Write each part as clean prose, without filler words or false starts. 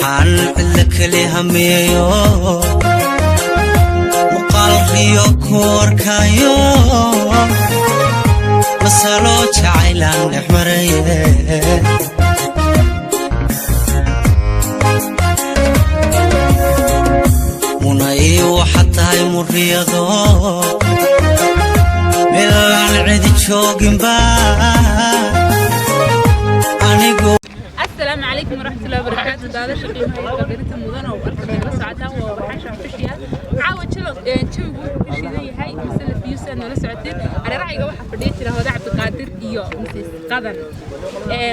Waxaan cidla keli hameeyo, muuqaal riyo ku arkayo, masalo jacaylaan dhex maraye. Munay waxaad tahay muriyado meelaan cidi jooginba anigu. Asalaamu calaykum waraxmatullahi wabarakaatu. Daadasha qiimaha iyo qadarinta mudan oo halka nagala socotaan waa Waxaasha Official. Caawa jalo jawigu wuxuu ka shidan yahay mise la fiyuus aad noola socoteen. Hareerahayga waxaa fadhiya jira Hooda Cabdiqaadir iyo Mrs Qadan.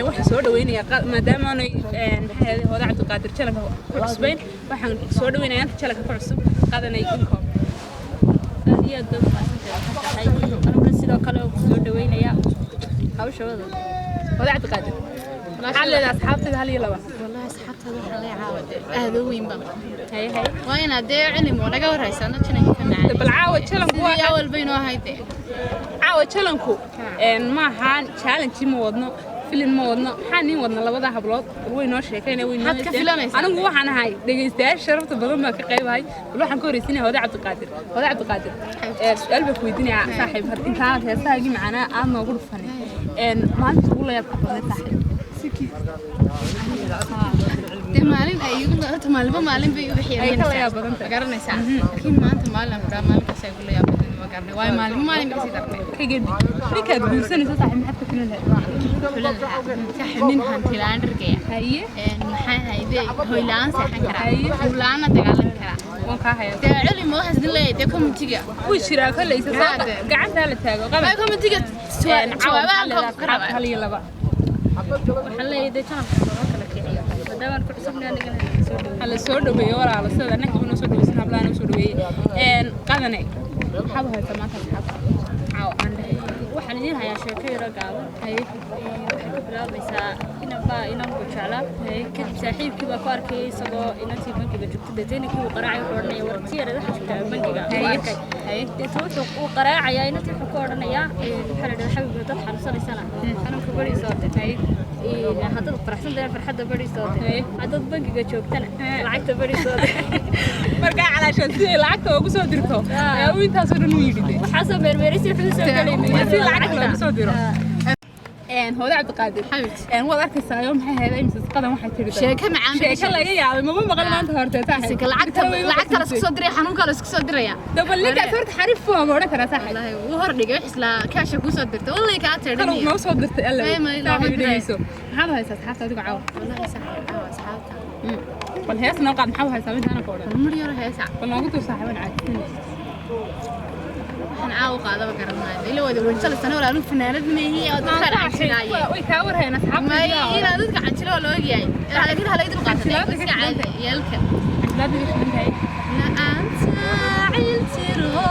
Waxaa soo dhaweynaya, maadaama aanay, maxay ahayd, Hooda Cabdiqaadir jalanka ku cusbayn, waxaan soo dhaweynayaa inta jalanka ku cusub, Qadanay Inkoom. Aad iyo aad baad umahadsantahay. Waxaan tahay anuguna sidoo kale oo kusoo dhaweynaya hawsha wada. Hooda Cabdiqaadir, maxaa leedahay asxaabtayda, hal iyo laba? Wallahi asxaabtada waxaa laga caawade aad u weyn baan. Haye haye. Waa inaad dee cilmi oo naga warhaysano jinanka ka macaan. Bal caawa jalanku waa sidii awal baynoo ahayd dee. Caawa jalanku ma ahaan challenge, ma wadno filin, ma wadno. Maxaa nin wadna? Labada hablood way noo sheekaynaya, way noo Maxaad ka heeseen. filanaysaa? Anigu waxaan ahay dhegaystayaasha sharafta badan baan ka qaybahay. Bal waxaan ka horeysinaya Hooda Cabdiqaadir. Hooda Cabdiqaadir, su-aal baan ku weydiinayaa saaxiib. Had intaanad heesahaagii macanaa aad noogu dhufanin, maalinta ugu la yaabka badnayd, saaxiib? Dee maalin ay igu horta maalinba maalin bay u Ay ka la yaab badan tahay. Ma garanaysaa, laakiin maanta maalin aan kudhaa maalinkaas ay igu la yaab badan ma garanay, waayo maalinba maalin bay kasii dartay. Ka gedi, ninkaad guursanayso saaxiib, maxaad ka filan lahayd? Xulan lahaa saaxiib nin hanti la'aan dhargaya. Haye. Maxaa hayde, hoy la'aan seexan karaa, Haye. hub la'aanna dagaalami karaa. Waan kaa hayaa. Dee cilmi waxaas idin leeyahay dee commentiga. Wuu jiraa kolley isa soo Haade. gacantaa la taago qaban. Waayo commentiga Caawa jawaabaha maxaa leedahay ka rabaa. asxaabta, hal iyo laba? Waxaan leeyahay dee janabka loo kala kiciyo maadaama aan ku cusubnahay, anigana soo dhaweeyo. Hala soo dhaweeyo walaalo, sida annaka noo soo dhaweysan, hablaha noo soo dhaweeyey. Qadane, maxaad u haysaa maanta asxaabta caawa aan dhahay? Waxaan idiin hayaa sheeko yaro gaaban. Waxay ka bilaabaysaa inanbaa inanku jeclaa. Kadib saaxiibkii baa ku arkayay isagoo inantii bankiga joogto. Deetayna ninkii uu qaraacay, wuxuu odhanaya, war tii yareed waxaa joogtaa bankiga ku arkay. Deeta wuxuu uu qaraacayaa inantii, wuxuu ku odhanayaa, maxaa la dhahdaa, xabib, dad xanuunsanaysana xanuunka bariisoote, haddaad faraxsan tahay farxadda bariisoote, haddaad bankiga joogtana lacagta bariisoote. Markaa calaashaan siday lacagta ugu soo dirto ayaa uu intaasoo dhan u yidhi. Waxaasoo meermeerisi wuxuu soo gelay. Si lacagta loogu soo diro. Hooda Cabdiqaadir. Xabibti. Waad arkaysaa maxay ahayd Mrs Qadan waxay tiri. Sheeko macaan bay. Sheeko laga yaabay mama maqal maanta horte saaxiib. Isinka lacagta lacagta la isku soo diraya, xanuunka la isku soo diraya. Dabal ninkaas horta xariif waa ma odhan karaa saaxiib? Wallaahi wuu hor dhigay wax isla kaasha kuu soo dirtay, wallahi kaa kalow tirdhaniyo. noo soo dirtay alla. May, may, looma saaxiib diray. Dhegeyso, maxaad u haysaa asxaabta adigu caawa? Wallaahi saaxiib caawa asxaabta. Bal hees noo qaad. Maxaa u haysaa mid ana ka odhan? Mar yaro heesa. Bal noogu tur saaxiiban caadsan. Waxaan caawa qaadaba garan maayo ila wada wanjala sano walaa anigu fanaanad meehi oo dadka canjilaaye. Way kaa warhayaan asxaabta. May, inaa dadka canjilo waa la ogyahay, laakiin hala idin qaatay iska caadi yeelka. Cajilaada iga shidan tahay. La'aanta ciltiro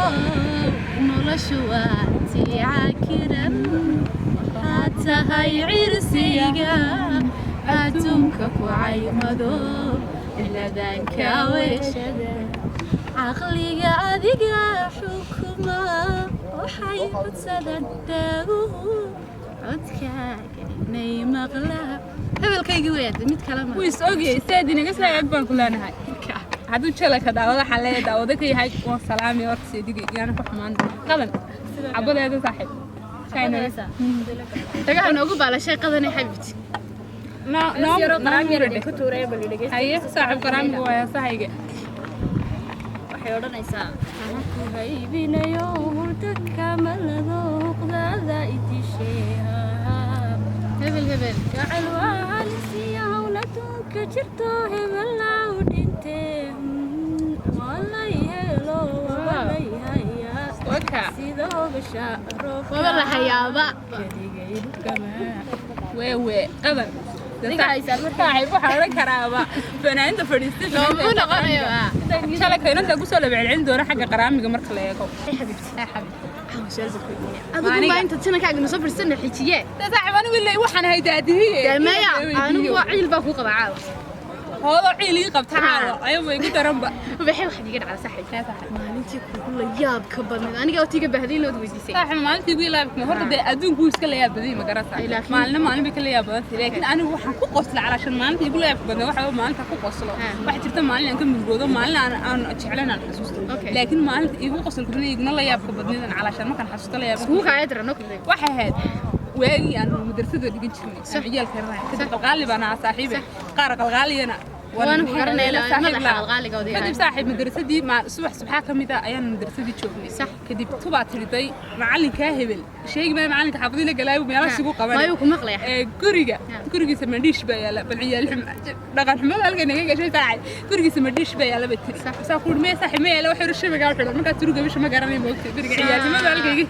noloshu waa tiicakiran, waxaad tahay cirsiga adduunka ku caymado, ciladanka weeshada caqliga adiga xukuma, waxay codsadaan daaguhu codkaaga inay maqlaa. Hebelkaygii weyaad mid kale ma. Wuu is ogyahay saad inaga saagaag baan ku leenahay. Hadduu jalaka daawada waxaan leeyahay daawado ka yahay, waan salaamay horta seediga yaana ku xumaan. Qadan cabadeeda saaxiib. Dhagaha noogu baalashay qadanay xabibti. Noo yaro noo qaraam yar miradhe. ku tuuraya, bal dhegeysta. Haye saaxiib, qaraamiga waa sahayga. Waxay odhanaysaa, ku haybinayo hurda kamalado uqdaada idisheeha. Hebel hebel. Jacayl waa halisiya hawladuunka jirto, hebelaa u dhinte walay helo walay hayaa. Waka. Sida hobasha roobka. Waba la hayaaba. Keligay dhugama. Wewe qadan. Adiga haysaa marka. Saaxiib, waxaan odhan karaaba fanaaniinta fadhiistay. Looma noqonayo ah. Shalay inanta kusoo laba celcelin doona xagga qaraamiga marka la eego. Adigu maa inta jinankaaga nusoo fadhiisana xijiye. Saaxiib, anigu ilaa waxaan ahay daadihiye. Dee maya, anigu waa ciil baa kuu qaba caawa. Hoodo ciil ii qabta caawa ayaba igu daranba. Ubaxay, waxaad iga dhacda saaxiib, maalintii kugu la yaabka badnayd aniga oo tiiga baahday lood weydiisay. Saaxiib, maalintii ugu yaabka horta dee adduunku wuu iska la yaab badan yahay, ma garanaysaa? Maalina maalin bay ka la yaab badan tahay, laakiin anigu waxaan ku qosla calaashan maalintii igu la yaabka badnayd waxa weeye maalinta ku qoslo. Waxaa jirta maalin aan ka murugoodo, maalin aan jeclayn aan xasuusto. Laakiin maalinta igu qosolka badnayd, iguna la yaabka badnayd, aan calaashan markaan xasuusto la yaab Kugu kaaya daran oo kale. Waxay ahayd waagii aan madrasada dhigan jirnay, aan ciyaalka yarnahay. Kadib qalqaali baan ahaa saaxiibe, qaar qalqaaliyana. Waana ku garanaya, la saaxiib madaxa laa. qalqaaliga odayaha. Kadib saaxiib, madrasadii subax subxaa ka mid ah ayaan madrasadii joognay. Kadib tubaa tiriday macalinkaa hebel, sheegi maayo macalinka, xaafadina galaayo meelaha isugu qabanay. Maayuu ku maqlaya. Ee guriga gurigiisa madhiish baa yaala. Bal ciyaal dhaqan xumada halka naga gashay saaxib. Gurigiisa madhiish baa yaala bay tiri. Saa ku mee saaxib, ma yaala, waxay shabaga u xidhan markaa turuga bisha ma garanay moogtay beriga ciyaalnimada halkayga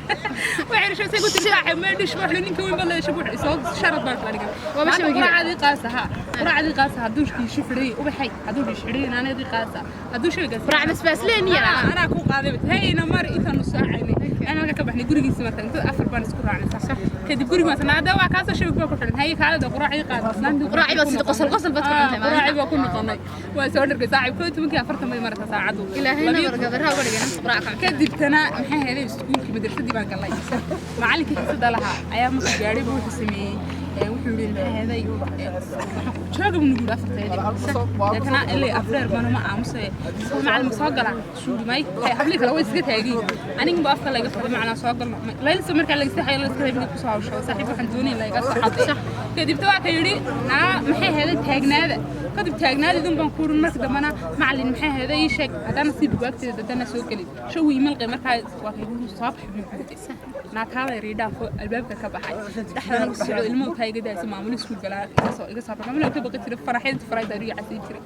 waxay rushay ku tiri saaxib ma dhish ma xidhan ninka weyn baa leesha buux soo sharad baan kala dhigan. Waaba shabagii. Quraacdii qaasa, ha, quraacdii qaasa hadduu dhiisho xidhay ubaxay, hadduu dhiish xidhay naanadii qaasa hadduu shabaga Quraac basbaasleen yara. Anaa ku qaaday hayna mar intaanu saacaynay aan halka ka baxnay gurigiisa marka inta afar baan isku raacnay sax. Kadib guriga marka naada waa kaasoo shabag baa ku xidhan, haye kaalada quraacii qaad islaantii. Quraacii baad sida qosol qosol baad ku cuntay maalinta. Quraacii baa ku noqonay, waa soo dhargay saaxiib, 11:40 bay marata saacadu. Ilaahayna barkadaraha uga dhigay nafta quraac ka cunta. Kadib tana maxay ahayd, iskuulkii madrasadii baan galay. Macallinkii xiisada lahaa ayaa markuu gaadhay buu wuxuu sameeyey, wuxuu yidhi maxay ahayd, jooga buu nagu yidhi afarteedii. Deetana ilay afreer bana ma aamusay, macallin ma soo gala suuri may hablii kale way iska taagin, aniga afka laga furay macnaa soo galno laylsa markaa laga saxayo la iska reebay kusoo hawsho saaxiib waxaan doonay laga soo xaday. Kadib ta waa ka yidhi naa maxay ahayd taagnaada. Kadib taagnaadidun baan kuurin marka dambana macallin maxay ahayd ii sheeg haddana sii bugaagteeda haddana soo gelin shawi imalqay markaa waa kaygu soo baxay buu yidhi naakaada riidhaafo albaabka ka baxay dhexdana ku socdo ilmuhu taa iga daayso maamul iskuul galaa iga soo baxay maamul ka baqi jiray faraxeed faraxeed ariga casiin jiray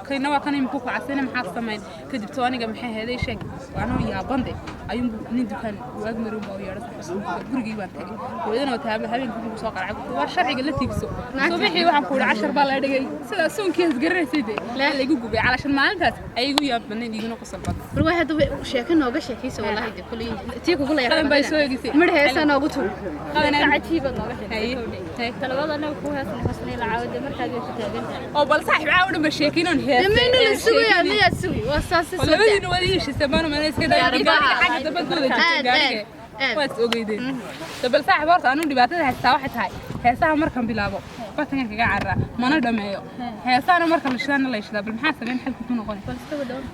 kayna waa kan iminku ku casayna maxaad samayn. Kadib to aniga maxay ahayd ii sheeg anoo yaabande ayuunbu nin dukaan waag marow baa u yeedhay saaxiib gurigii baan tagay hooyadana oo taaba habeenkii buu soo qaracay waa sharciga la tiigso. Subaxii waxaan ku yidhi cashar baa la dhigay sidaa soonkiis garanaysay dee la igu gubay calashan maalintaas ayay igu yaab badnayd iguna qosol badan. Bal waa hadda sheeko nooga sheekaysa wallahi de kulli tii kugu la Qadan bay soo egisay. Midh heesa noogu tur. Cajiib nooga Haye, sheegtay. haye. Talabaad anaga ku heesna xusnay la caawada markaad way ku taagan tahay. Oo bal saaxiib caawa dhan ba sheekinoon heesay. Damayna la sugayaa miyaad sugi waa saas oo labadiina wada heshiisay maanu mana iska daa Gaariga. gaariga xagga dambe gooda jirtay Aad, gaariga aad, aad. waa is ogeydeen. Bal saaxiib horta anu dhibaatada haystaa waxay tahay heesaha markaan bilaabo batankan kaga cararaa mana dhameeyo heesahana marka la shidaana la shidaa. Bal maxaa sameyn, xalku ku noqon?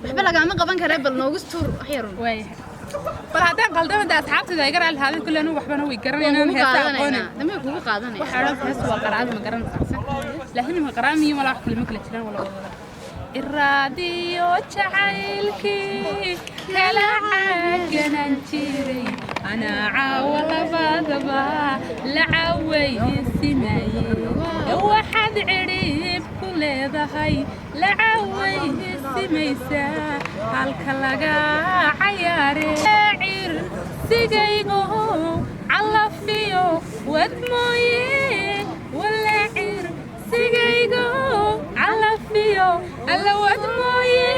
Waxba lagaama qaban karee, bal noogu tuur wax yarun. Waayahay, bal haddaan qaldama dee asxaabtayda iga raali haadin kulle anu waxbana way Waan garanayaan kugu heesaha aqoonin. qaadanaynaa damay kugu qaadanaya. Waxaa odhan hees waa qaraami ma garanaysaa, laakiin ma qaraamiyo malaa wax kale ma kala jiraan wala wada iraadiyo jacaylkii kala caganan jiray anaa caawa labadaba la cawaysimaye waxaad cidhiib ku leedahay la cawaysimaysaa halka laga cayaare cirsigaygo calafiyo wad mooye wala cirsigaygo calafiyo alla wad mooye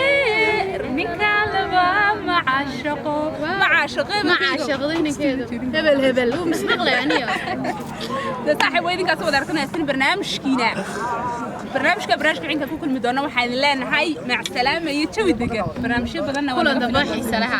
ninka laba macaashaqo macaashaqe. Ma caashaqday ninkeedu hebel hebel wuu mismaqlay aniyo. Saaxiib waa idinkaas wada arkanaysan barnaamijkiina barnaamijka cinka ku kulmi doona. Waxaan idin leenahay mac salaama iyo jawi degan, barnaamijyo badanna waa kulan naga dambe filan. Xiise laha.